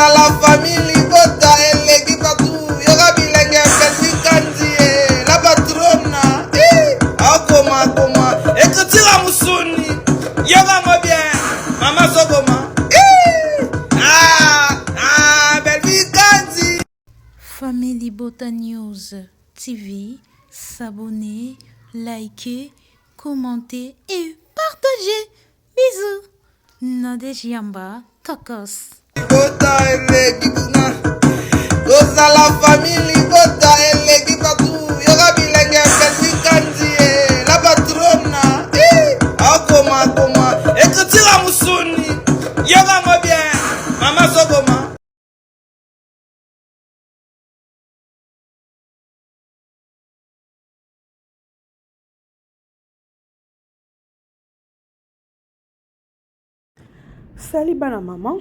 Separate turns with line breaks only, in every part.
Kozala famille libota eleki partout yoka bilenge ya Bellevue Kandi eh, la patrona eh, akoma koma écriture ya musuni yoka ngo bien mama sokoma eh, ah, ah, Bellevue Kandi.
Famille Libota News TV, s'abonner, liker, commenter et partager. Bisous. Nadège Yamba, Tokos.
Libota eleki kuna kozala famille libota eleki partout yoka bilenge ya Bellevue Kandi eh, la patrona eh, akoma koma écriture ya musuni yoka ngo bien mama sokoma.
Salut bana maman,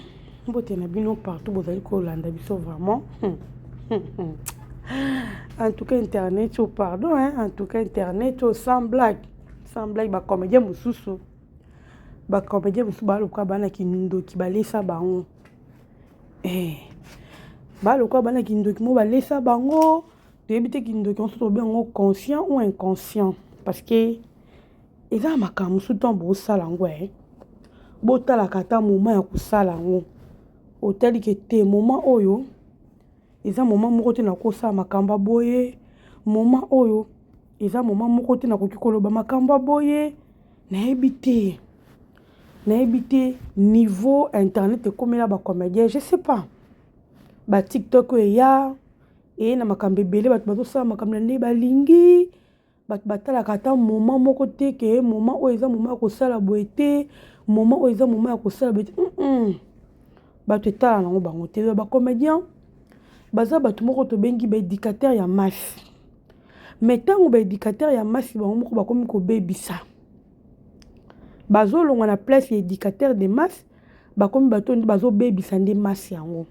mbote na bino partout bozali kolanda biso vraiment. En tout cas internet oh pardon hein, en tout cas internet oh sans blague, sans blague ba comédien mosusu. Ba comédien mosusu ba lokola bana kindoki balesa bango. Eh. Ba lokola bana kindoki mo balesa bango, toyebi te kindoki yango soki tobenga yango conscient ou inconscient parce que Eza na makambo mosusu ntango bosala yango eh, botalaka ata moment ya kosala yango. Otali ke te moment oyo eza moment moko te nakoki kosala makambo ya boye, moment oyo eza moment moko te nakoki koloba makambo ya boye. Nayebi te, nayebi te niveau internet ekomela ba comediens je sais pas. Ba tiktok oyo eya, eye na makambo ebele bato bazosala makambo na ndenge balingi. Bato batalaka ata moment moko te ke moment oyo eza moment ya kosala boye te, moment oyo eza moment ya kosala boye te bato etala nango bango te. Ba comediens baza bato moko tobengi ba educateurs ya masse, mais ntango ba educateurs ya masse bango moko bakomi kobebisa, bazolongwa na place ya educateur de masse, bakomi bato nde bazobebisa nde masse yango.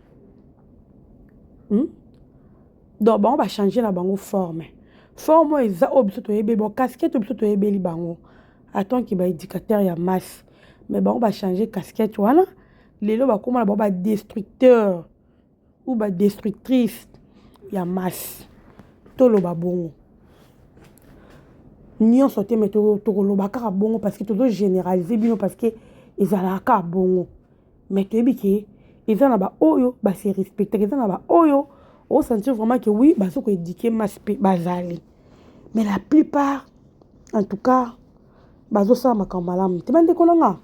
Donc bango ba changer na bango forme. Forme oyo eza oyo biso toyebeli bango, casquette oyo biso toyebeli bango en tant que ba educateurs ya masse. Mais bango ba changer casquette wana, lelo bakoma na bango ba destructeurs ou ba destructrices ya masse. Toloba bongo. Nyonso te mais tokoloba kaka bongo parce que tozo generaliser bino parce que ezalaka kaka bongo. Mais toyebi ke eza na ba oyo ba se respectaka, eza na ba oyo o sentir vraiment que oui bazo ko eduquer masse pe bazali. Mais la plupart en tout cas bazosala makambo malamu te. Bandeko na nga,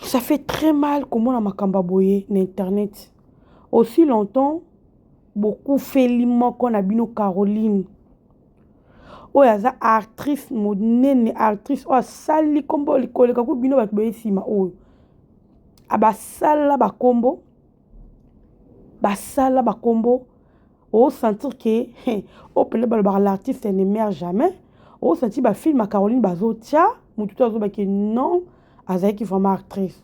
ça fait très mal komona makambo ya boye na internet. Aussi longtemps bokufeli moko na bino Caroline oyo aza actrice monene, actrice oyo asali kombo koleka ku bino bato boye nsima oyo abasala bakombo, basala bakombo osentir ke oyo pele balobaka l'artiste ne meurt jamais. Osentir ba film ya Caroline bazotia motu to azoba ke non azalaki vraiment actrice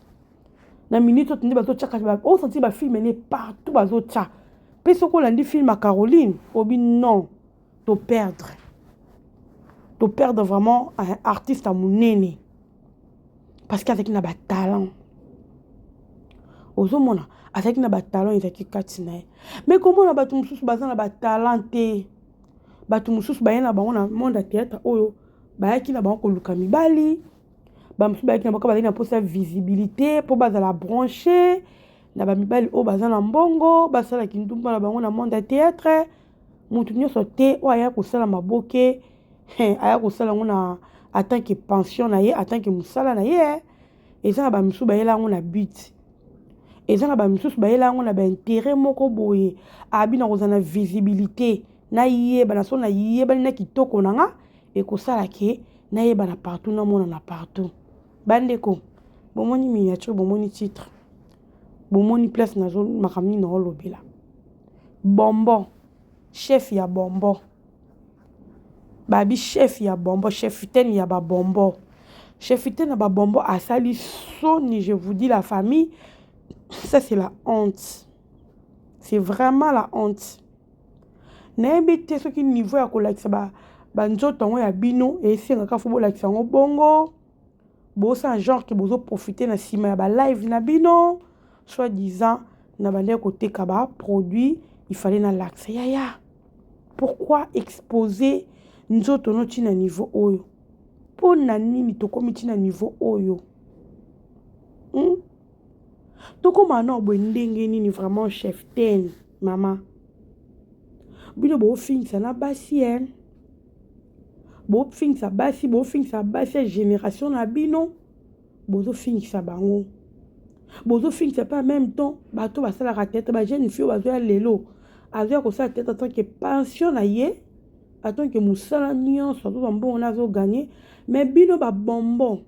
na minute oyo nde bazotia kasi osentir ba film ne partout bazotia mpe soki olandi film ya Caroline obi non to perdre, to perdre vraiment un artiste ya monene parce que azalaki na ba talent. Ozomona azalaki na ba talent ezalaki kati na ye, mais komona bato mosusu baza na ba talent te, bato mosusu baye na bango na monde ya théâtre oyo bayaki na bango koluka mibali, ba mosusu bayaki na bango bazalaki na mposa ya visibilité mpo bazala branche na ba mibali oyo baza na mbongo, basala kindumba na bango na monde ya théâtre. Moto nyonso te oyo aya kosala maboke aya kosala yango na en tant que pension na ye, en tant que mosala na ye. Eza na ba misusu bayela yango na but, eza na ba misusu bayela yango na ba interet moko boye, abi na kozala na visibilité nayebana, soki nayebani na kitoko na nga ekosala ke nayebana partout, namonana partout. Bandeko bomoni miniature, bomoni titre, bomoni place nazo makambo nini naolobela. Bonbon, chef ya bonbon, babi chef ya bonbon, chefitaine ya ba bonbon, chefitaine ya ba bonbon asali soni, je vous dis la famille, ça c'est la honte, c'est vraiment la honte. Nayebi te soki niveau ya kolakisa ba ba nzoto yango ya bino esengaka fo bolakisa yango bongo, bosala genre ke bozo profiter na nsima ya ba live na bino. Soit disant na bandaki koteka ba produit, il fallait nalakisa. Yaya, pourquoi exposer nzoto no ti na niveau oyo? Mpo na nini tokomi ti na niveau oyo? Tokóma na boye ndenge nini vraiment, chef ten mama? Bino bofingisa na basi e, bofingisa basi, bofingisa basi ya génération na bino, bozofingisa bango, bozofingisa mpe en même temps bato basalaka théâtre, bajeune fille oyo bazoya lelo, azoya kosala théâtre en tant que passion na ye, en tant que mosala nyonso, azozwa mbongo na azogagner. Mais bino babonbon,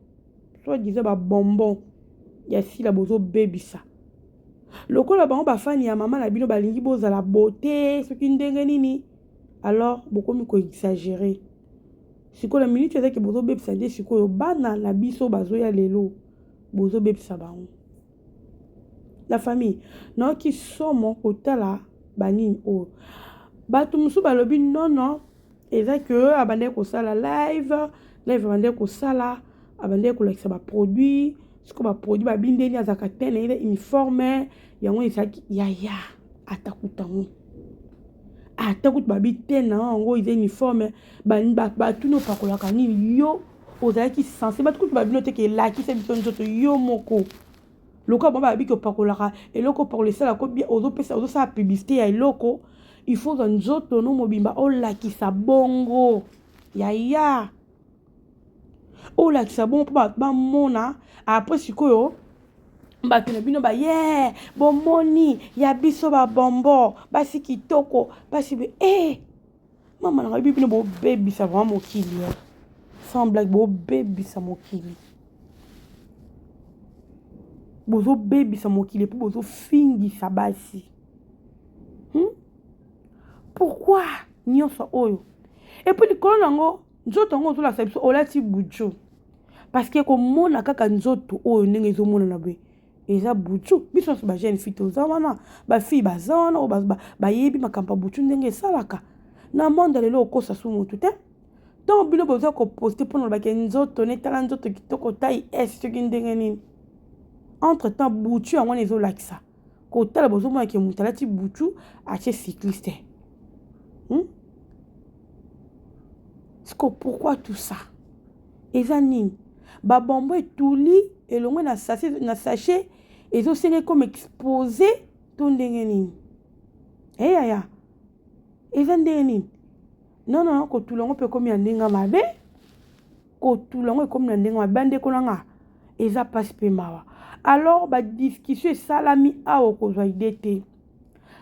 soit disant babonbon ya Sila, bozobebisa. Lokola bango bafani ya mama na bino balingi bozala bote soki ndenge nini, alors bokomi koexagérer. Sikoyo na minute ezaki bozobebisa nde sikoyo bana na biso bazoya lelo, bozobebisa bango. La famille, nayoki somo kotala banini oyo. Bato mosusu balobi nono, eza ke abandaki kosala live, live abandaki kosala, abandaki kolakisa baproduit. Sikoyo baproduit babindeli azalaka te na ye uniforme yango ezalaki. Yaya, ata kutango, ata kutu babi te na yango eza uniforme, batuni opakolaka nini? Yo ozalaki censé, bato kutu babino te ke elakisa biso nzoto. Yo moko lokola bango babiki opakolaka eloko, opakola esalaka bien, ozopesa, ozosala publicité ya eloko, il faut ozwa nzoto no mobimba olakisa bongo. Yaya, olakisa bongo mpo bato bamona. Après sikoyo bato na bino baye bomoni ya biso babombo, basi kitoko, basi be e mama na ngai. Bino bobebisa vraiment mokili, sans blague, bobebisa mokili, bozobebisa mokili mpo bozofingisa basi. Pourquoi nyonso oyo? Et puis likolo nango, nzoto yango ozolakisa biso olati buju, parce que komona kaka nzoto oyo ndenge ezomonana boye eza butu. Biso nyonso bajeune fille toza wana, bafille baza wana oyo bayebi makambo ya butu ndenge esalaka na monde lelo. Okosa su motu te. Ntango bino boza koposter mpona lobaki nzoto netala nzoto kitoko tai es soki ndenge nini, entre temps butu yango wana ezolakisa kotala, bozomonake moto alati butu atie cycliste. Siko pourquoi tout ça? Eza nini? Babombo etuli elongwe na sachet, ezosenga comme exposé to ndenge nini? Eyaya, eza ndenge nini? Non, non, kotula yango mpe ekomi na ndenge mabe, kotula yango ekomi na ndenge mabe. Bandeko na nga, eza mpasi mpe mawa. Alors badiscussion esalami awa, okozwa idée te,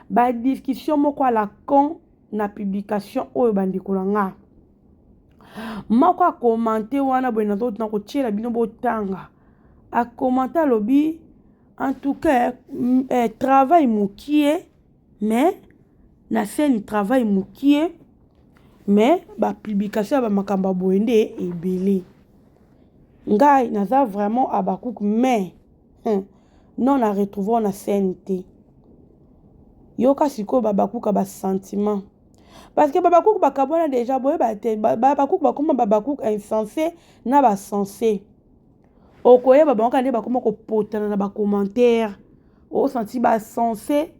badiscussion moko à la con na publication oyo. Bandeko na nga, moko akomante wana boye, na kotiela bino botanga. Akomante, alobi: "En tout cas travail mokie, mais na scène travail mokie, mais bapublication ya bamakambo ya boye nde ebele. Ngai naza vraiment Abakouk, mais non, na retrouve na scène te." Yoka sikoyo, babakuka basentiment, parce que babakuku bakabwana déjà. Boyeba te, babakuku bakoma babakuku insensé na basensé. Okoyeba bango kaka nde bakoma kopotana na bacommentaire. Osanti basensé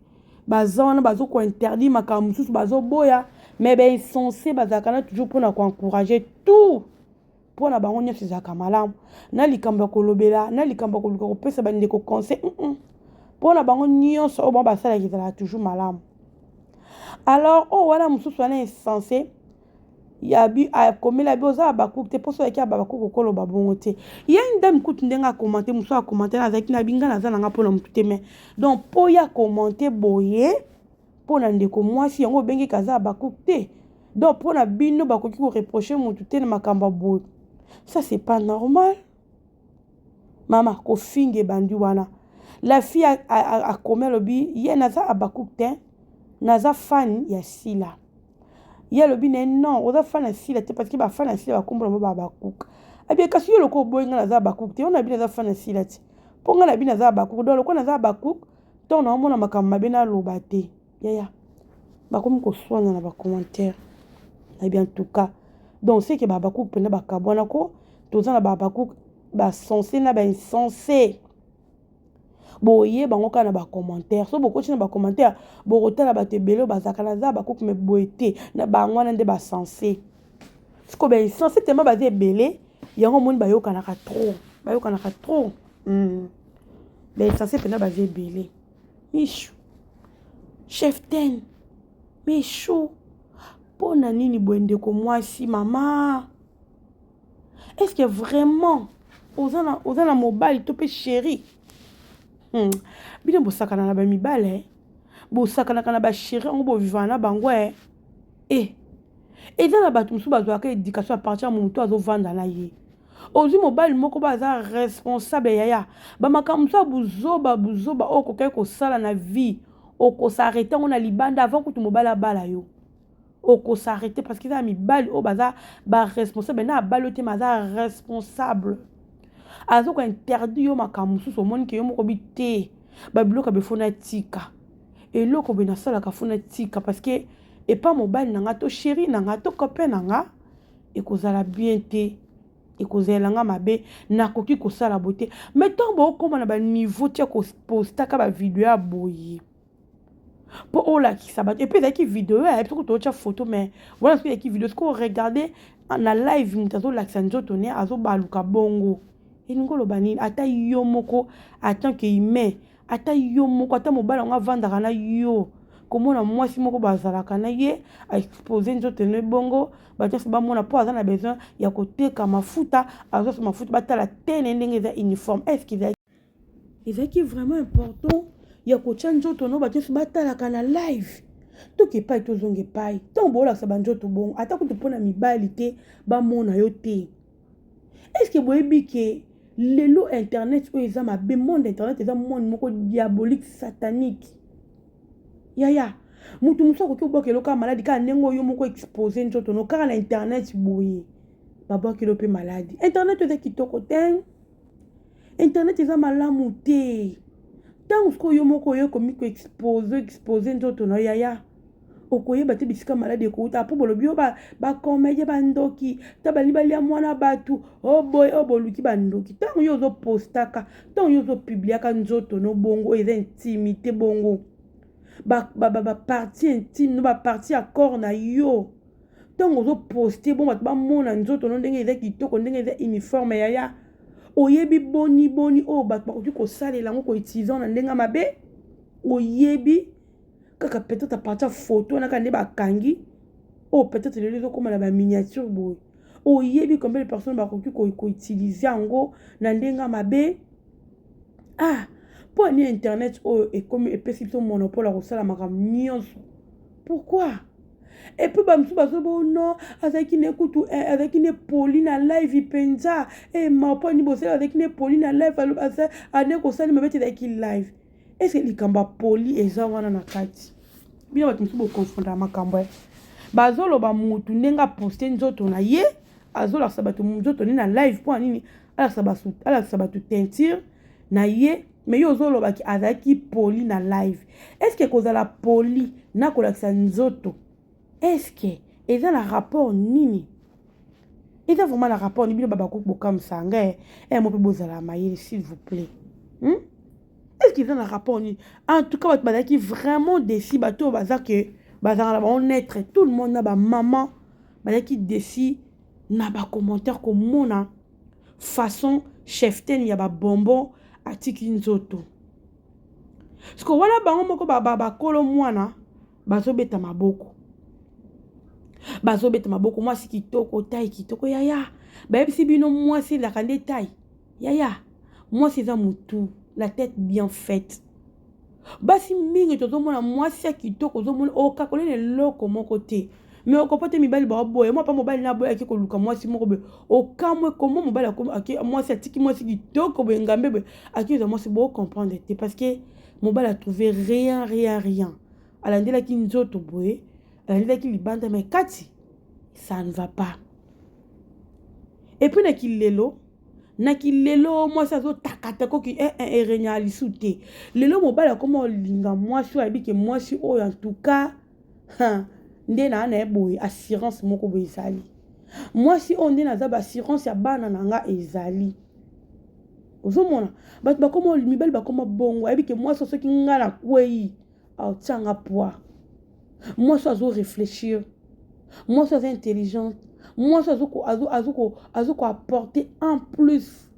baza wana, bazokointerdire makambo mosusu, bazoboya, mais bainsensé bazalaka na toujours mpona koencourager tout. Mpona bango nyonso ezalaka malamu, na likambo ya kolobela, na likambo ya koluka kopesa bandeko conseil. Mpona bango nyonso oyo bango basalaka ezalaka toujours malamu. Alors oyo wana mosusu wana insensé yabi akomela bi oza Abakuku te, mposo oyaki Abakuku okoloba bongo te. Ye ndame kutu ndenge akomante, mosusu akomante, azalaki na binga, naza nanga mpona motu te, mais donc mpo ye akomante boye mpo na ndeko mwasi yango obengeki aza Abakuku te. Donc mpo na bino bakoki koreprocher motu te na makambo ya boye, ça c'est pas normal. Mama kofinga ebandi wana. La fille akomi, alobi ye naza Abakuku te, naza fan ya Sila. Ye alobi na ye: "Non, oza fan ya Sila te, parce que bafan ya Sila bakombola mo babakuka." Abie kasi yo lokola oboyi ngai naza Abakuku te, yo na bino naza fan ya Sila te, mpo ngai na bino naza Abakuku. Donc lokola naza Abakuku, ntongo naomona makambo mabe naloba te. Yaya, bakomi koswana na bacommentaire. Nayebi, en tout cas, donc c'est que babakuku mpenza bakabwana ko. Toza na babakuku basensé na bainsensé. Boyeba yango kaka na ba commentaire. Soki bokoti na ba commentaire, bokotala bato ebele oyo bazalaka naza Habacuc mais boye te. Na bango wana nde ba sense. Sikoyo ba insense tellement baza ebele, yango omoni bayokanaka trop. Bayokanaka trop. Ba insense mpenza baza ebele. Michou, chef ten, Michou, mpo na nini boye ndeko mwasi mama? Est ce que vraiment oza na, oza na mobali to mpe chéri? Bino bosakana na bamibale eh? Bosakanaka na bachéri yango bovivaka na bango eh? Eh, eza na bato mosusu bazwaka éducation à partir ya moto azovanda na ye. Ozwi mobali moko ba aza responsable yaya, bamakambo mosusu ya buzoba buzoba oyo okokaki kosala na vie okosarrete yango na libanda avant kutu mobali abala yo. Okosarrete parce que eza na mibali oyo baza ba responsable na abali yo te mais aza responsable. Aza ko interdit yo makambo mosusu omoni ke yo moko bi te ba biloko ya befo natika. Eloko boye nasalaka fo natika parce que epa mobali na nga to chéri na nga to copain na nga ekozala bien te, ekozala nga mabe, nakoki kosala boye te. Mais ntango bokoma na ba niveau tia kopostaka ba video ya boye mpo olakisa bato, epuis ezalaki video ya biso kutu otya photo, mais wana soki ezalaki video, soki oregarde na live moto azolakisa nzoto ne azobaluka bongo, elingi oloba nini? Ata yo moko en tant que humain, ata yo moko, ata mobali yango avandaka na yo, komona mwasi moko bazalaka na ye aexpose nzoto ne bongo, bato nyonso bamona mpo aza na besoin ya koteka mafuta, azwasa mafuta batala tene ndenge eza uniforme. Est ce que ezalaki vraiment important ya kotya nzoto no bato nyonso batalaka na live? Toki epai tozonga epai, ntango boolakisa banzoto bongo, ata kutu mpona mibali te bamona yo te. Est ce que boyebi ke lelo internet oyo eza mabe? Monde internet eza monde moko diabolique, satanique yaya. Moto mosusu akoki kobwaka eloko ya maladi kaka ndenge oyo moko expose nzoto no kaka na internet boye, babwakeli mpe maladi. Internet eza kitoko te, internet eza malamu te. Ntango sikoyo yo moko oyo okomi koexpose expose nzoto na yo yaya, okoyeba te bisika maladi ekouta. Mpo bolobi yo bacomédien bandoki, ta balingi balia mwana bato o boye oyo boluki bandoki. Ntango yo ozopostaka, ntango yo ozopubliaka nzoto no bongo, oyo eza intimité bongo, bapartie intime no, bapartie ya corps na yo, ntango ozoposte bongo bato bamona nzoto no ndenge eza kitoko, ndenge eza uniforme yaya, oyebi boni boni oyo bato bakoki kosalela yango, koutilize na ndenge mabe. Oyebi kaka peut-être à partir ya photo wana kaka nde bakangi oyo, peut-être lelo ezokóma na baminiature boye, oyebi combien de personnes bakoki koutilize yango na ndenge mabe? Ah, mpo ani internet oyo ekomi epesi biso monopole ya kosala makambo nyonso, pourquoi? Et puis bamosusu bazoba o non, azalaki ne kutu azalaki ne poli na live mpenza e ma mpo ani bosali, azalaki ne poli na live, ane kosali mabe te, ezalaki live. Est ce que likambo ya poli eza wana na kati? Bino bato mosusu bokonfondaka makambo ya bazoloba. Mutu ndenge aposte nzoto na ye, azolakisa bato nzoto nde na live, mpo na nini alakisa bato teinture na ye? Mais yo ozolobaki azalaki poli na live. Est ce que kozala poli na kolakisa nzoto, est ce que eza na rapport nini? Eza vraiment na rapport nini? Bino babakoki bokamwisa ngai e mo mpe bozala mayele, s'il vous plaît, Est ce que eza na rapport nini? En tout cas bato bazalaki vraiment déçus, bato oyo baza ke bazalaka na bango neutre, tout le monde na bamama bazalaki déçus na bacommentaire komona façon cheftaine ya babonbon atiki nzoto. Siko wana bango moko bakolo mwana bazobeta maboko, bazobeta maboko. Mwasi kitoko, tai kitoko yaya. Bayebisi bino mwasi elaka nde tai yaya, mwasi eza motu, la tête bien faite. Basi mingi tozomona mwasi ya kitoko, ozomona okakolela eloko moko te, mais okopa te mibali baoboya mwa pa mobali na aboyaki koluka mwasi moko boye. Okamwe komo mobali mwasi atiki mwasi kitoko boye, ngambe boye, akiza mwasi bocomprendre te, parce que mobali atrouve rien, rien, rien. Alandelaki nzoto boye, alandelaki libanda, mais kati ça ne va pas. Et puis na kilelo, na kilelo mwasi azotakata koki eh, eh, eregnaka lisu te. Lelo mobali akoma olinga mwasi oyo ayebi ke mwasi oyo en tout cas nde naa na ye boye, assurance moko boye ezali, mwasi oyo nde naza baassurance ya bana na nga ezali. Ozomona bato bakoma, mibali bakoma bongo, ayebi ke mwasi soki nga nakwei aotia nga poids. Mwasi azo réfléchir, mwasi aza intelligente, mwasi azo koapporter en plus.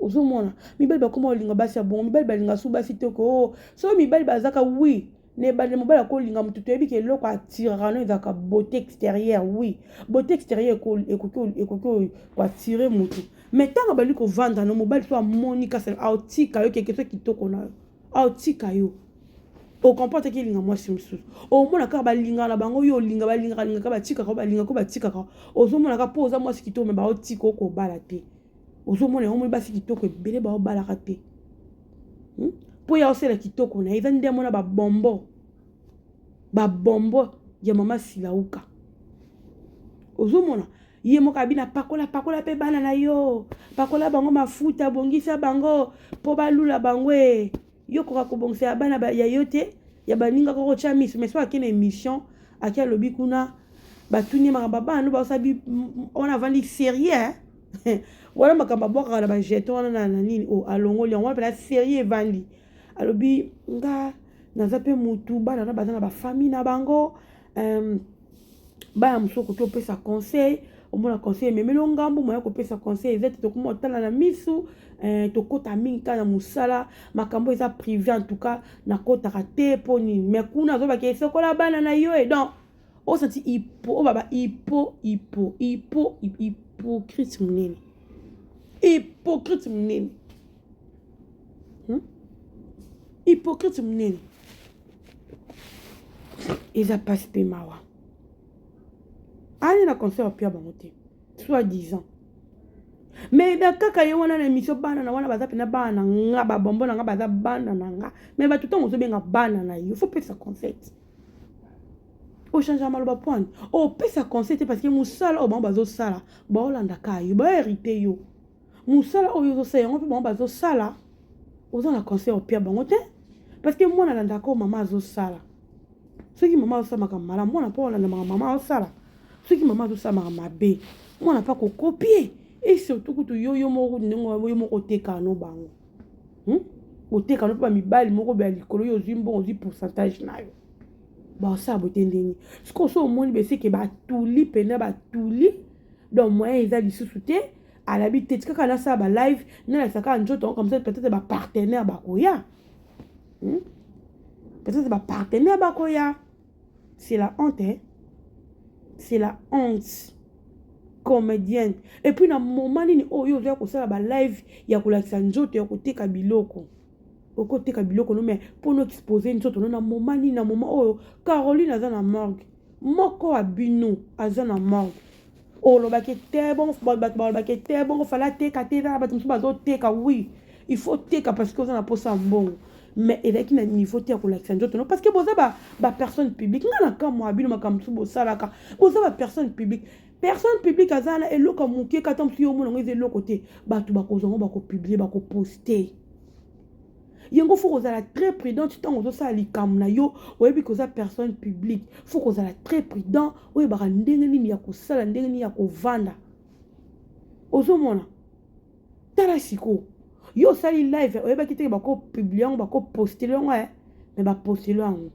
Ozomona mibali bakoma kolinga basi ya bongo. Mibali balinga su basi te ko oh. Soki mibali bazaka, oui, na ebandeli mobali akolinga motu, toyebi ke eloko atiraka no ezalaka beauté extérieure. Oui, beauté extérieure ekoki koattirer motu, mais ntango abandi kovanda no mobali, so amoni kasi aotika yo keke so kitoko na yo, aotika yo, ocomprendre te. Elinga mwasi mosusu, omona kaka balingaka na bango, yo olinga, balingaka lingaka, batikaka, balingaka, batikaka. Ozomona kaka mpo oza mwasi kitoko, me baotika, okobala te. Ozomona yango, moni basi kitoko ebele baobalaka te mpo ya osala kitoko na ye. Eza nde amona babombo, babombo ya mama Silauka. Ozomona ye moko abina, pakola, pakola mpe bana na yo, pakola bango mafuta, bongisa bango mpo balula bango. E yo koka kobongisa ya bana ya yo te, ya baninga koko otya miso. Mais so ake na émission, ake alobi kuna, batuni ye makambo bana no baosala wana, avandi sérieux wana, makambo abwakaka na bajeton wana na nini o alongoli yango wana mpena sérieux evandi. Alobi nga naza mpe mutu, bana na baza na bafamille na bango. Bana mosusu okoki opesa conseil, omona conseil ememeli yo ngambu, moya kopesa conseil eza te. Tokoma otala na misu, tokɔta mingi kaka na mosala, makambo eza privé, en tout cas nakɔtaka te. Mpo nini? Mais kuna azobaki esokola bana na yo e donc osanti hypo, oyo baba hypo hypo hypo hypocrite monene, hypocrite monene, Hypocrite monene. Eza mpasi mpe mawa. Ali na conseil opia bango te, soit disant, mais na kaka ye wana na émission, bana na wana baza mpena bana na nga, babombo na nga baza bana na nga. Mais bato ntango ozobenga bana na yo, faut pesa conseil te, ochange maloba poine, opesa conseil te, parce que mosala oyo bango bazosala, baolandaka yo, bahérite yo mosala oyo ozosala yango mpe bango bazosala. Oza na conseil opia bango te, parce que mwana alandaka oyo mama azosala. Soki mama azosala makambo malamu, mwana mpo olanda makambo mama azosala. Soki mama azosala makambo mabe, mwana mpe akocopier. Et surtout kutu yo, yo moko kutu, ndenge yo moko otekaka no bango, Oteka no mpe bamibali moko ya likolo, yo ozwi mbongo, ozwi pourcentage na yo, basala boye te. Ndenge sikoyo so omoni beseke batuli mpena batuli, donc moyen eza lisusu te. Alabi te, kaka nasala balive, nalakisa kaka nzoto yango, comme ça peut-être bapartenaire bakoya, Peut-être bapartenaire bakoya. C'est la honte, hein? C'est la honte, comédienne. Et puis na moment nini oyo ozoya kosala balive ya kolakisa nzoto, ya koteka biloko? Okoteka biloko no, mais mpona expose nzoto no na moment nini? Na moment oyo Caroline aza na morgue, moko ya bino aza na morgue, olobaki te bongo, bato balobaki te bongo, fala ateka te. Eza na bato mosusu bazoteka. Oui, il faut teka parce que oza na posa ya mbongo, mais ezalaki na niveau te ya kolakisa nzoto no, parce que boza bapersonne publique. Nga na kamwa bino, makambo mosusu bosalaka, boza bapersonne publique. Personne publique aza na eloko ya moke kata mosusu, yo omona yango eza eloko te, bato bakozwa yango, bakopublier, bakoposter yango. Faut kozala très prudente ntango ozosala likambo na yo. Oyebi koza personne publique, faut kozala très prudent, oyebaka ndenge nini ya kosala, ndenge nini ya kovanda. Ozomona, tala sikoyo, yo osali live, oyebaki teke bakopublier yango, bakoposter yango, mais baposter yango.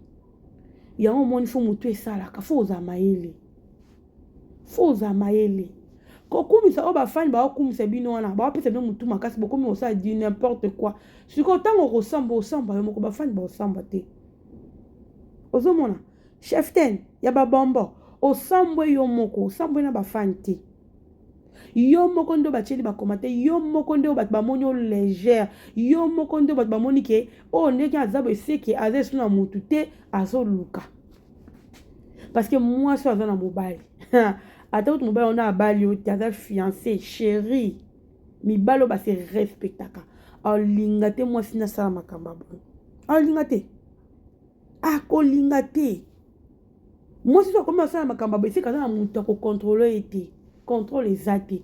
Yango omoni, faut motu esalaka, faut ozala mayele, faut ozala mayele. Kokumisa oyo bafani baokumisa bino wana, baopesa bino motu makasi, bokomi kosala du n'importe quoi. Sikoyo ntango okosamba, osamba yo moko, bafani baosamba te. Ozomona chef ten ya babombo, osambwe yo moko, osambwe na bafani te. Yo moko nde batieli bakoma te, yo moko nde bato bamoni yo légère, yo moko nde bato bamoni ke oyo ndenge aza boye, seke aza esu na motu te, azoluka. Parce que mwasi oyo aza na mobali, ata kutu mobali wana abali yo te, aza fiancé, chéri, mibali oyo base respectaka, alinga te mwasi nasala makambo ya boye, alinga te, akolinga te. Mwasi so akomi asala makambo ya boye, esika aza na moto akocontrôler ye te, contrôle eza te.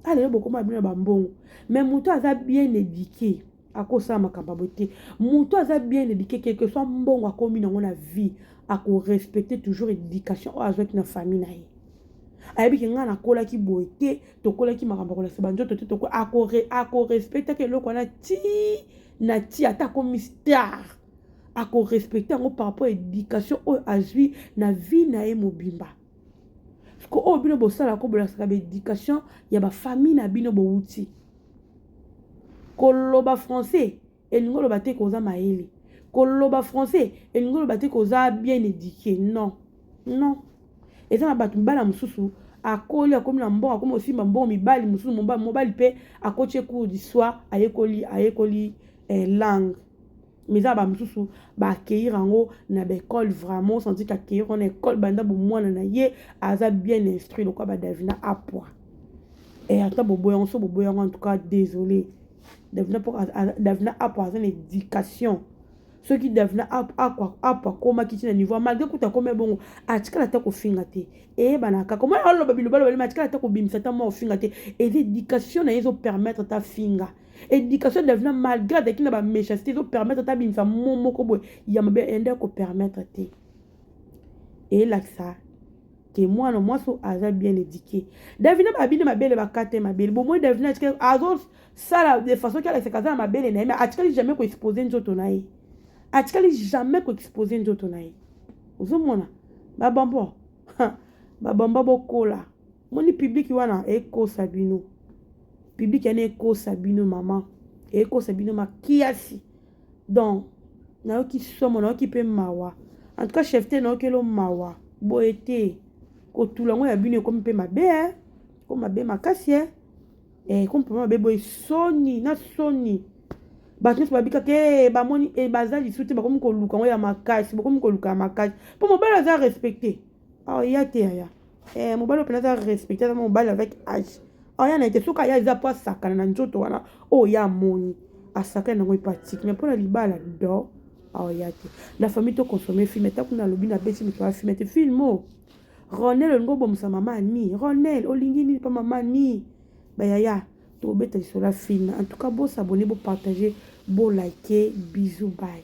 Alelo bokoma bino na bambongo, mais moto aza bien éduqué akosala makambo ya boye te. Moto aza bien éduqué, quelque soit mbongo akomi nango na vie, akorespecter toujours éducation oyo azwaki na famille na ye. Ayebi ke ngai nakolaki boye te, tokolaki makambo ya kolakisa banzoto te, akorespectaka eloko wana ti na ti ata akomi star, akorespecte yango par rapport éducation oyo azwi na vie na ye mobimba. Siko oyo bino bosalaka, bolakisaka baéducation ya bafamille na bino bowuti. Koloba français elingi oloba te koza mayele, koloba français elingi oloba te koza bien éduqué. Non, non, eza na bato mibala mosusu akoli, akomi na mbongo, akomi osimba mbongo, mibali mosusu, mobali mpe akoti cours du soir, ayekoli langue. Mais eza bamosusu baacquérir yango na baécole, vraiment senti qu'acquérir yango na école banda bomwana na ye, aza bien instruit lokola badavina Apwa. E ata boboyango so boboyango, en tout cas désolé, Davina Apwa aza na éducation. Soki Davina Apwa akomaki ntina niveau, malgré kuta akomi bongo, atikala ata kofinga te. Eyebana kaka omona aloba biloba loba, atikala ata kobimisa ata mwa kofinga te. Eza éducation na ye ezopermettre ata finga. Éducation Davina, malgré azalaki na baméchanceté, ezopermettre ata abimisa mo moko boye ya mabe ende kopermettre te. Eyelakisa ke mwana mwasi aza bien éduqué. Davina babini mabele, bakata mabele bomoi. Davina atikali azosala de façon ki alakisaka aza na mabele na ye, mais atikali jamais koexpose nzoto na ye, atikali jamais koexpose nzoto na ye. Ozomona babambo, babamba bokola, moni public wana ekosa bino, public yana ekosa bino, mama ekosa bino makiasi. Donc nayoki somo, nayoki mpe mawa. En tout cas, chef te, nayoki elo mawa boye te. Kotula yango ya bino ekomi mpe mabe, eh? Ekomi mabe makasi, eh? Ekomi mpe mabe boye, soni na soni. Bato nyonso babikaka e bamoni e baza lisusu te, bakomi koluka yango ya makasi, bakomi koluka ya makasi mpo mobali aza respecté. Aya te, aya mobali oyo mpena aza respecté, aza mobali avec age, aya na ye te. Soki aya, eza mpo asakana na nzoto wana oyo ya amoni, asakani nango epatike, mais mpona libala do aoya te. La famille, toconsommer film. Ata kuna alobi nabeti moto ya film te. Film o Ronel olingi obomisa mama Ani. Ronel olingi nini mpa mama Ani? Bayaya, tobeta lisolo ya film. En tout cas, bosabonner, bopartager, bolike. Bisous, bye.